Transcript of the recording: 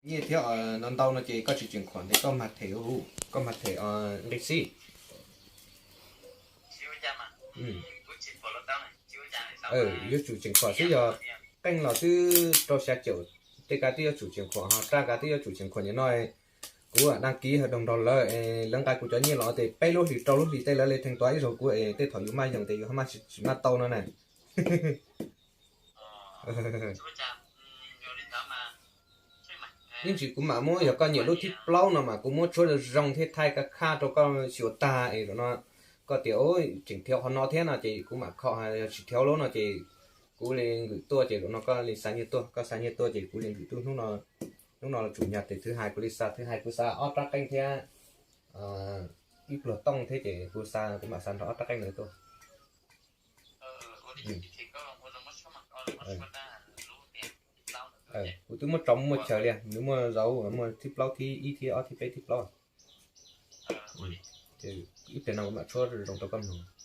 Nyiaj thiab no ntau no ces koj tsis tseem khuam ntes koj mag them, koj mag them nqi xib. Yuav tsum tseem khuam xwb, yog qeej los twb rau xya caum, tej kav twb yuav tsum tseem khuam, ho raj kav twb yuav tsum tseem khuam nim no. Kuv đăng ký hợp đồng nrog lawv, lawv nqa kuv cov nyiaj los ces peb lub hlis rau lub hlis tej lawv li theej tuav ib zaug kuv es tej thaum yus maj yoos ces yus ho maj tsis maj tau no na. Yeej tsis, kuv mam muab, yog koj nyiam lub thib plaub no mas kuv muab tshuab zoo zoo thiab thaij kaj khaj rau koj xyuas tag es zaum no koj tias tseem thiav qhov no thiab no ces kuv mam kho, yog tsis thiav lub no ces kuv li ngwm tuaj ces zaum no koj li xa nyiaj tuaj, koj xa nyiaj tuaj ces kuv li ngwm tuaj. Hnub no los tsum nyag tes thwv hais kuv li xa thwv hais, kuv xa ob rab qeej thiab ib pluag tooj thiab ces kuv xa, kuv mam xa nrog ob rab qeej ntawd tuaj. Kuv twb muab tso muaj chaw li, nws muaj zaub, muaj thib plaub thib ib thib ob thib peb thib plaub. Ib pliag no kuv mam tshuab zoo rau koj mloog.